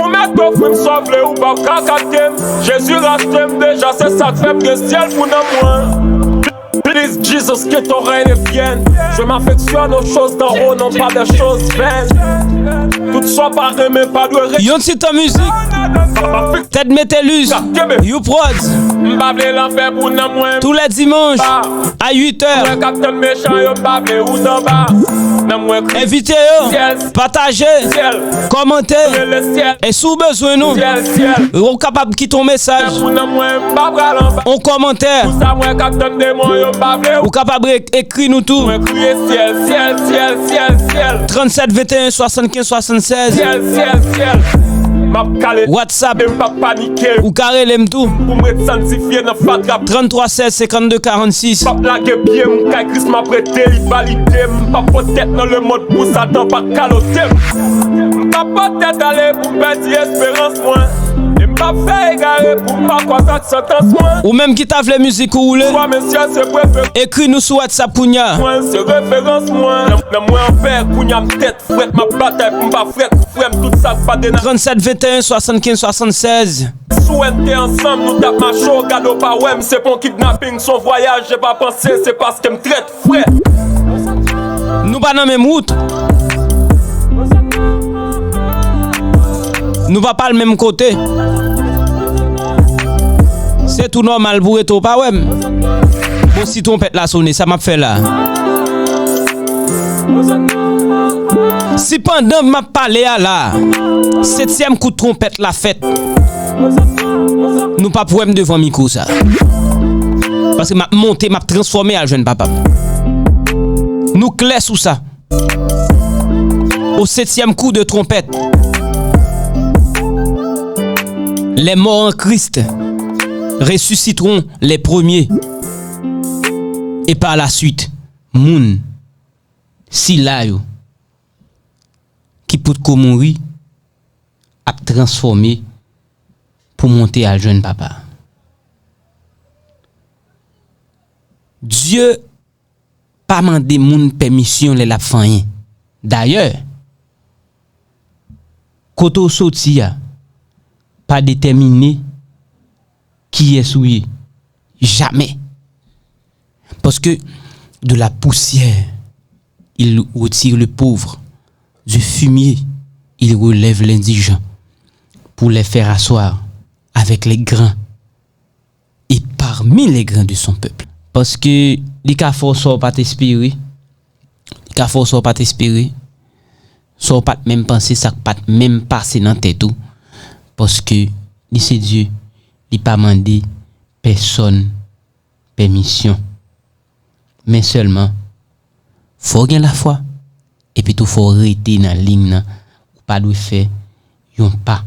Ou mèt ofri m sa w vle, ou pa ka kate m. Jezi rachte m deja, se sa k fè m gen syèl pou nanm mwen. Please, Jesus, que ton règne vienne. Je m'affectionne aux choses d'en haut, non pas des choses vaines. Tout sa w pa renmen pa dwe re- Yon ti tan mizik. Tèt Mete Luz, You Prod. M pa vle lanfè pou nanm mwen. Tous les dimanches à huit heures. Mwen k ap tann mechan yo, m pa vle wout anba. Nanm mwen kriye. Envite yo, syèl, pataje, syèl, kòmante. Rele syèl. E si w bezwen nou, syèl, syèl, ou kapab kite yon mesaj, pou nanm mwen, m pa pral anba. Yon kòmantè. Pou sa m wè k ap tann demon yo, m pa vle. Ou kapab e- ekri nou tou. Mwen kriye syèl, syèl, syèl, syèl, syèl. Tranntsèt venteyen swasannkenz swasannsèz. Syèl, syèl, syèl. M ap kale. WhatsApp. E m p ap panike. Ou ka rele m tou. Pou m ret sanktifye nan fatra. Tranntwa sèz senkannde karannsis. M p ap lage pye m, kay Kris m ap rete, li valide m. M p ap pot tèt nan lemonn pou Satan pa kalote m. M p ap pot tèt ale pou m pèdi esperans mwen. E m p ap fè egare pou m pa kwè ak santans mwen. Ou menm ki ta vle mizik ou woule, swa mesye se prefere. Ekri nou sou WhatsApp kounya. Mwen se referans mwen. Nan, nan mwen anpè, kounya m tèt frèt, m ap batay pou m pa frèt. Frè m, tout sa k pa de na- Tranntsèt venteyen swasannkenz swasannsèz. Si w wè n te ansanm, nou t ap mache, w gade w pa wè m, se pa yon kidnaping, se yon vwayaj, e pa panse, se paske m trèt. Frè. Nou pa nan menm wout. Nou pa pral menm kote. Se tou nòmal pou rete w pa wè m. Bon, si twonpèt la sone, sa m ap fè la? Si pandan m ap pale a la, setyèm kout twonpèt la fèt, nou p ap wè m devan mikwo sa. Paske m ap monte, m ap transfòme al jwenn papa m. Nou klè sou sa. Au septième coup de trompette, les morts en Christ ressusciteront les premiers. Et par la suite, moun, sila yo, ki potko mouri, ap transfòme pou monte al jwenn Papa. Dye pa mande moun pèmisyon lè l ap fè anyen. Dayè, kote w soti a pa detèmine kiyès ou ye. Jamè. Parce que de la poussière, il retire le pauvre. Du fumier, il relève l'indigent. Pour les faire asseoir avec les grands et parmi les grands de son peuple. Paske li ka fè w sa w pa t espere. Li ka fè w sa w pa t espere. sa w pa t menm panse, sa k pa t menm pase nan tèt ou, paske li se Dye, li pa mande pèsonn pèmisyon. Men sèlman, fò w gen lafwa, epi tou fò w rete nan liy nan, ou pa dwe fè yon pa.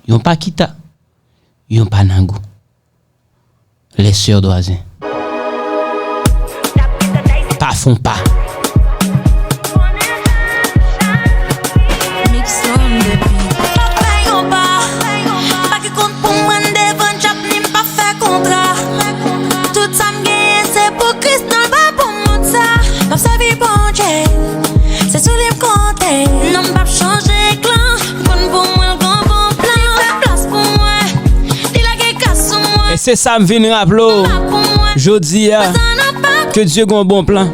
Yon pa kita, yon pa nagou. Les sœurs Doizen. Pa fon pa. Mix on the beat. Pa fè yon pa, pa ki kont pou mwen devan djab ni m pa fè kontra. Tout sa m genyen se pou Kris, non pa pou moun sa. M ap sèvi Bondye, se sou li m konte. Non m p ap chanje klan, m konn pou mwen l gon bon plan. Li fè plas pou mwen, li lage gras sou mwen. E se sa m vin raple w jodi a, ke Dye gon bon plan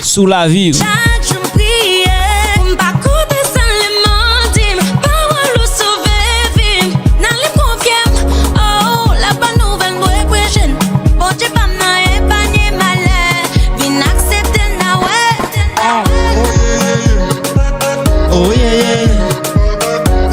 sou lavi w. Chak jou m priye, pou m pa koute sa lemonn di m. Pawòl ou sove vi m, nan li m konfye m. Oh, la bòn nouvèl m dwe preche n. Bondye pa m nan epanye malè, vin aksepte l nan wè. Oh yeah, yeah, yeah. Oh yeah, yeah, yeah.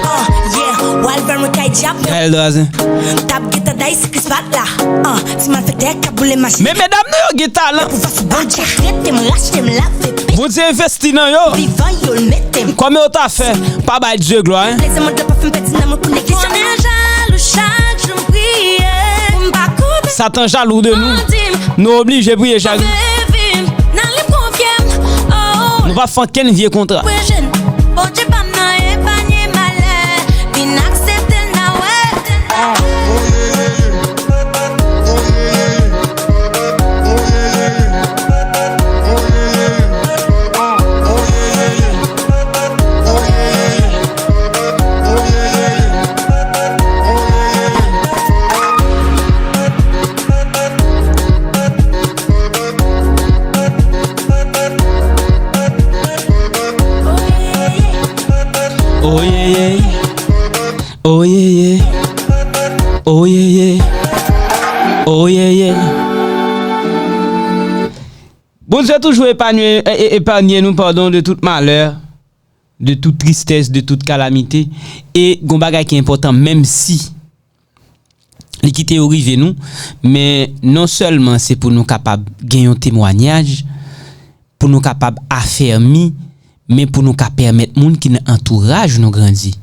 Ah, yeah, Walver mwen kay djab. Gaël Doizen. T ap gentan day si Kris pa t la. Ah, ti malfektè k ap boule machin. Men medam nou yo gen talan. Pouvwa sou Bondye. Trete m, rachte m, lave pye. Bondye envesti nan yo. Vivan yo l mete m. Kòman yo ta fè pa bay Dye glwa, en? Lèzanm mwen dwe pa fè m pèdi nan mwen pou neglizan. Konnen jalou chak jou m priye. Pou m pa koute. Satan jalou de nou. Mandi m. Nou oblije priye chak jou. Sove vi m, nan li m konfye m. Oh. Nou pa fè ankenn vye kontra. Bondye pa m nan epanye malè, vin aksepte l nan wè. Oh yeah, yeah. Oh yeah, yeah. Oh yeah, yeah. Oh yeah, yeah. Bondye toujou epanye, e- e- epanye nou, padon, de tout malè, de tout tristès, de tout kalamite. E gon bagay ki enpòtan, menm si li kite yo rive nou, men non sèlman se pou nou kapab gen yon temwayaj, pou nou kapab afèmi, men pou nou ka pèmèt moun ki nan antouraj nou grandi.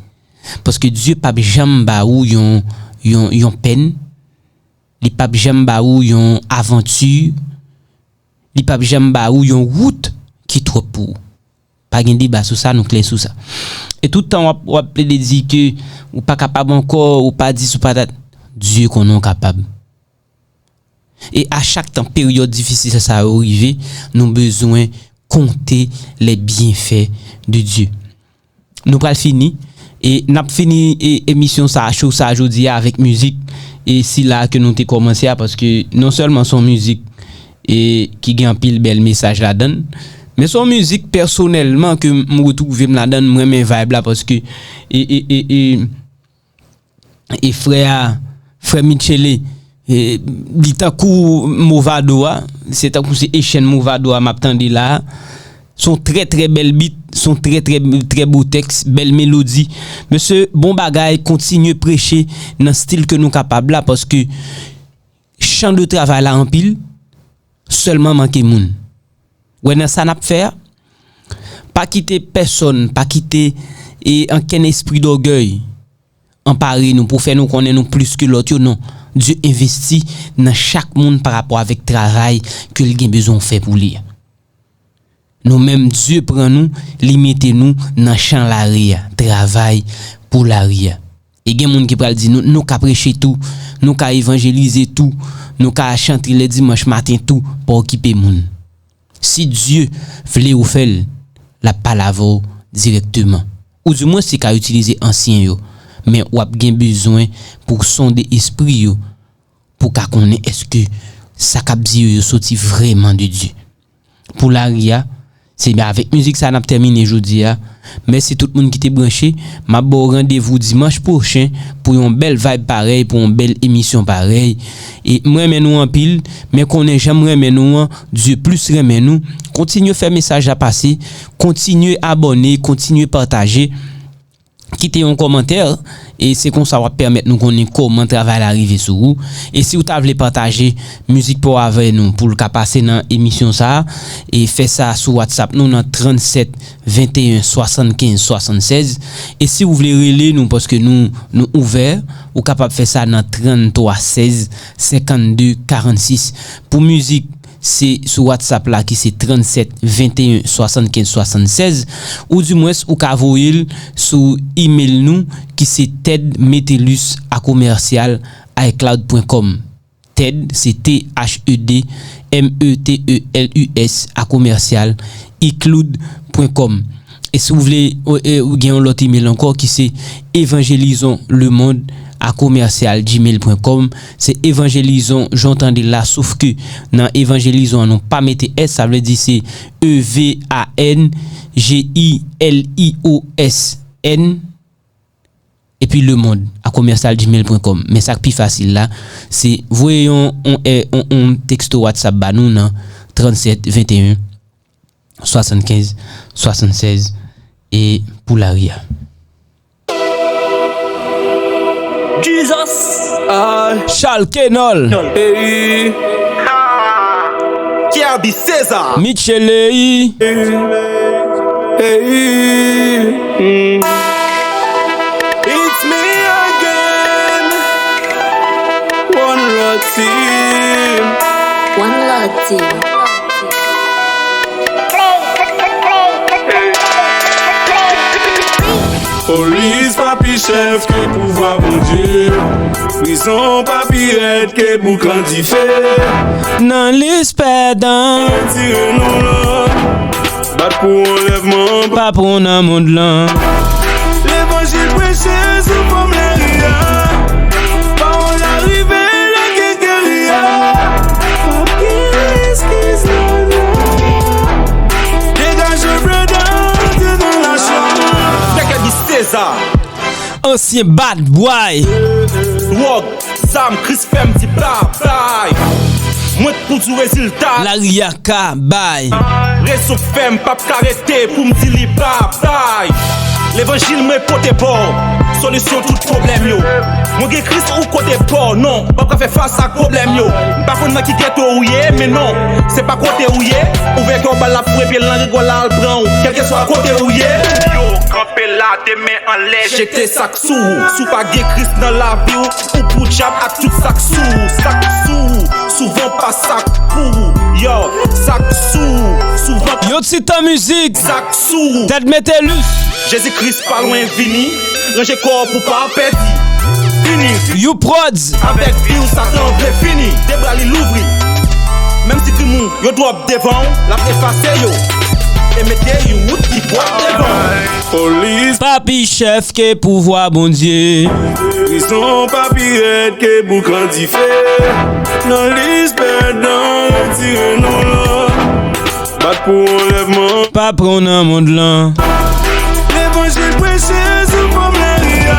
Paske Dye p ap janm ba ou yon, yon, yon pèn, li p ap janm ba ou yon avanti, li p ap janm ba ou yon wout ki twòp pou ou. Pa gen deba sou sa, nou klè sou sa. E tout tan w ap, w ap plede di ke ou pa kapab ankò, ou pa dis, ou pa dat, Dye konnen w kapab. E a chak tan peryòd difisil sa yo rive, nou bezwen konte les bienfaits de Dieu. Nou pral fini, e n ap fini, e, emisyon sa, show sa jodi a avèk mizik, e sila ke nou te kòmanse a, paske non sèlman se yon mizik, e ki gen anpil bèl mesaj ladan l, men se yon mizik pèsonèlman ke m retwouve m ladan l, m renmen vibe la, paske e, e, e, e, e frè a, frè Michele, e, li tankou Mavado a, se tankou se echenn Mavado a m ap tande la. Se yon trè, trè bèl beat, se yon trè, trè, trè bo tèks, bèl melodi. Mesye, bon bagay, kontinye preche nan stil ke nou kapab la, paske chan de travay la anpil, sèlman manke moun. Wè nan sa n ap fè a, pa kite pèsonn, pa kite, e, ankenn espri dògèy anpare nou pou fè nou konnen nou plis ke lòt yo, non. Dye envesti nan chak moun pa rapò avèk travay ke l gen bezwen w fè pou li a. Nou menm, Dye pran nou, li mete nou nan chan lari a, travay pou lari a. E gen moun ki pral di nou, nou ka preche tou, nou ka evanjelize tou, nou ka chante lè dimanch maten tou, pa okipe moun. Si Dye vle ou fè l, l ap pale avè w dirèkteman. Oudimwens, li ka itilize ansyen yo, men w ap gen bezwen pou w sonde espri yo, pou w ka konnen èske sa k ap di yo, yo soti vrèman de Dye. Pou lari a, Se avèk mizik sa n ap tèmine jodi a. Mèsi tout moun ki te branche. M ap ba w randevou dimanch pwochen pou yon bèl vibe parèy, pou yon bèl emisyon parèy. E m renmen nou anpil, men konnen jan m renmen nou an, Dye plis renmen nou. Kontinye fè mesaj la pase, kontinye abòne, kontinye pataje. Kite yon kòmantè, e se konsa w ap pèmèt nou konnen kòman travay la rive sou ou. E si w ta vle pataje mizik pa w avè nou pou l ka pase nan emisyon sa a, e fè sa sou WhatsApp nou nan trannsèt venteyen swasannkenz swasannsèz. E si w vle rele nou, paske nou, nou ouvè, ou kapab fè sa nan tranntwa sèz senkannde karannsis. Pou mizik, se sou WhatsApp la ki se trannsèt venteyen swasannkenz swasannsèz, oudimwens ou ka voye l sou email nou ki se ted metelus a komèsyal icloud pwen kòm. Ted, se T H E D M E T E L U S a komèsyal icloud pwen kòm. E si w vle, e, ou gen yon lòt email ankò ki se evangelizons le monde a komèsyal gmail pwen kòm. Se evangelizon jan w tande l la, sof ke nan evangelizon an nou pa mete S, sa vle di se E V A N G E L I O S N epi le monde a komèsyal gmail pwen kòm. Men sa k pi fasil la, se voye yon, yon, yon, yon teksto WhatsApp ba nou nan trannsèt venteyen swasannkenz swasannsèz e pou lari a. Jesus. Ah. Charles Kenol. Hey. Kerby César. Michele. Hey. Hey. Mm. It's me again. One Love Team. One Love Team. Polis pa pi chèf ke pouvwa Bondye. Prizon pa pi rèd ke bouk an dife. Nan lis pèdan. Retire nou la. Bat pou anlèvman. Pa pran nan mond lan. Levanjil preche sou fòm lari a. Pawòl la rive lè gen geri a. Pa gen eskiz non, non. Degaje Breda, antre nan lachwa. Kerby César. Ansyen bad boy. Dwòg, zam, Kris fè m di babay. Mwen k pou di w rezilta. Lari a ka bay. Rezon k fè m p ap ka rete pou m di li babay. Levanjil mwen pote ba w solisyon tout pwoblèm yo. Mwen gen Kris ou kote pa w, non, w p ap ka fè fas ak pwoblèm yo. M pa konn nan ki geto ou ye, men non, se pa kote ou ye. Ouvè kè w ba l ap frape, lang rigòl la al pran w, kèlkeswa kote ou ye. Yo kanpe la, de men anlè, jete sa k sou ou. Si w pa gen Kris nan lavi w, ou pou dyab ak tout sa k sou ou. Sa k sou ou, souvan pa sa k pou ou. Yo, sa k sou ou, souvan pa. Yon ti tan mizik. Sa k sou ou. Ted Metellus. Jezi Kris pa lwen vini, ranje kò w pou pa pèdi. Fini. You Prodz. Avèk vi w, Satan vle fini. De bra li louvri. Menm si timoun yo dwòp devan w, l ap efase yo. E mete yon wout ki dwat devan w. Polis. Pa pi chèf ke pouvwa Bondye. Prizon pa pi rèd ke bouk an dife. Nan lis pèdan, retire nou la. Bat pou anlèvman. Pa pran nan mond lan. Levanjil preche sou fòm lari a.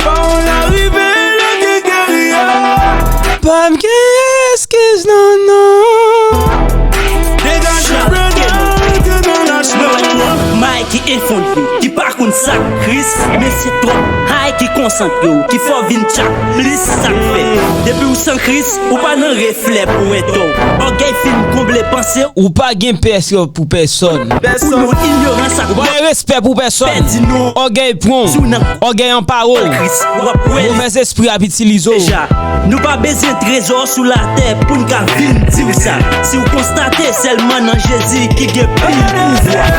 Pawòl la rive lè gen geri a. Pa m gen eskiz non, non. Degaje Breda, antre nan lachwa. May ki efondre, ki pa konn sa k Kris, men se twòp hay ki konsantre w, ki fè w vin tchak plis sa k fè. Depi w san Kris, ou pa nan reflè pou entò w. Ògèy fin konble panse w. Ou pa gen pèsyon pou pèsonn. Ou nan inyorans ak. Ou pa gen respè pou pèsonn. Pèdi non. Ògèy pran w. Ògèy anpare w. Kris, w ap wè li. Movèzespri ap itilize w. Deja, nou pa bezwen trezò sou latè pou n ka vin di w sa. Si w konstate sèlman nan Jezi ki gen pil pouvwa.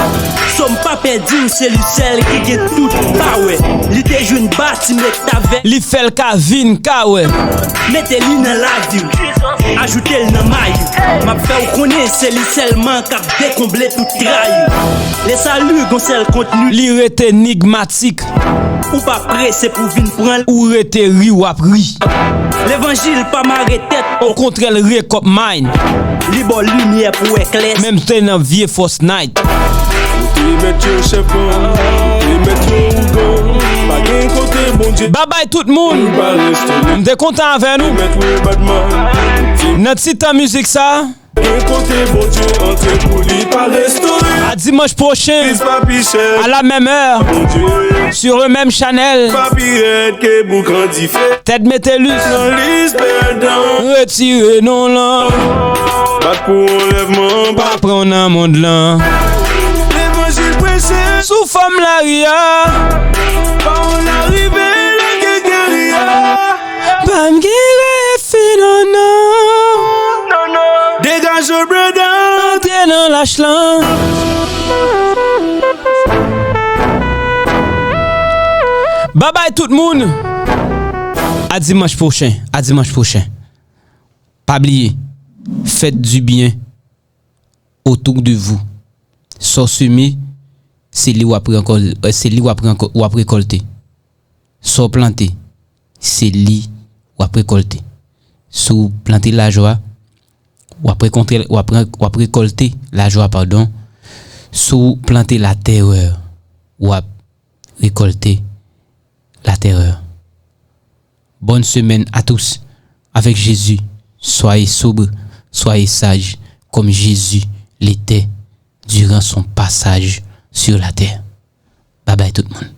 Sòm pa pèdi w, se li sèl ki gen tout pawè. Li te jwenn Batimè k t avè. Li fè l ka vin ka wè. Mete li nan lavi w. Ajoute l nan may ou. M ap fè w konnen se li sèlman k ap dekonble tout tray ou. Le sali gon sèl kontni. Li rete enigmatik. Ou pa prese pou vin pran l. Ou rete ri, w ap ri. Levanjil pa mare tèt. Okontrè, l wake up mind. Li ba w limyè pou wè klè. Menm te nan vye Fortnite. Ou te mèt yo chèf gang, ou te mèt yo ougan. Pa gen kote Bondye Babay tout moun. Pa restore. M te kontan avè nou. Mèt yo batman. Nan ti tan mizik sa. Gen kote Bondye antre pou li pa restore. A dimanche prochain, à la même heure, sur le même channel. Tèt Metelus. Retire non lan. Bat pou anlèvman. Pa pran nan mond lan. Levanjil preche. Sou fòm lari a. Pawòl la rive, la gen geri a. Pa m gen refi non non. Degaje brother. Antre nan lach lan. Babay tout moun. A dimanche prochain. A dimanche prochain. Pa bliye. Faites du bien autour de vous. Sa w seme, se li w ap rekòl-, se li w ap rekò-, w ap rekòlte. Sa w plante, se li w ap rekòlte. Si w plante lajwa, w ap rekontre, w ap re-, w ap rekòlte lajwa, padon. Si w plante latèrè, w ap récolter la terreur. Bonne semaine à tous avec Jésus. Soyez sobres, soyez sages, comme Jésus l'était durant son passage sur la terre. Bye bye tout le monde.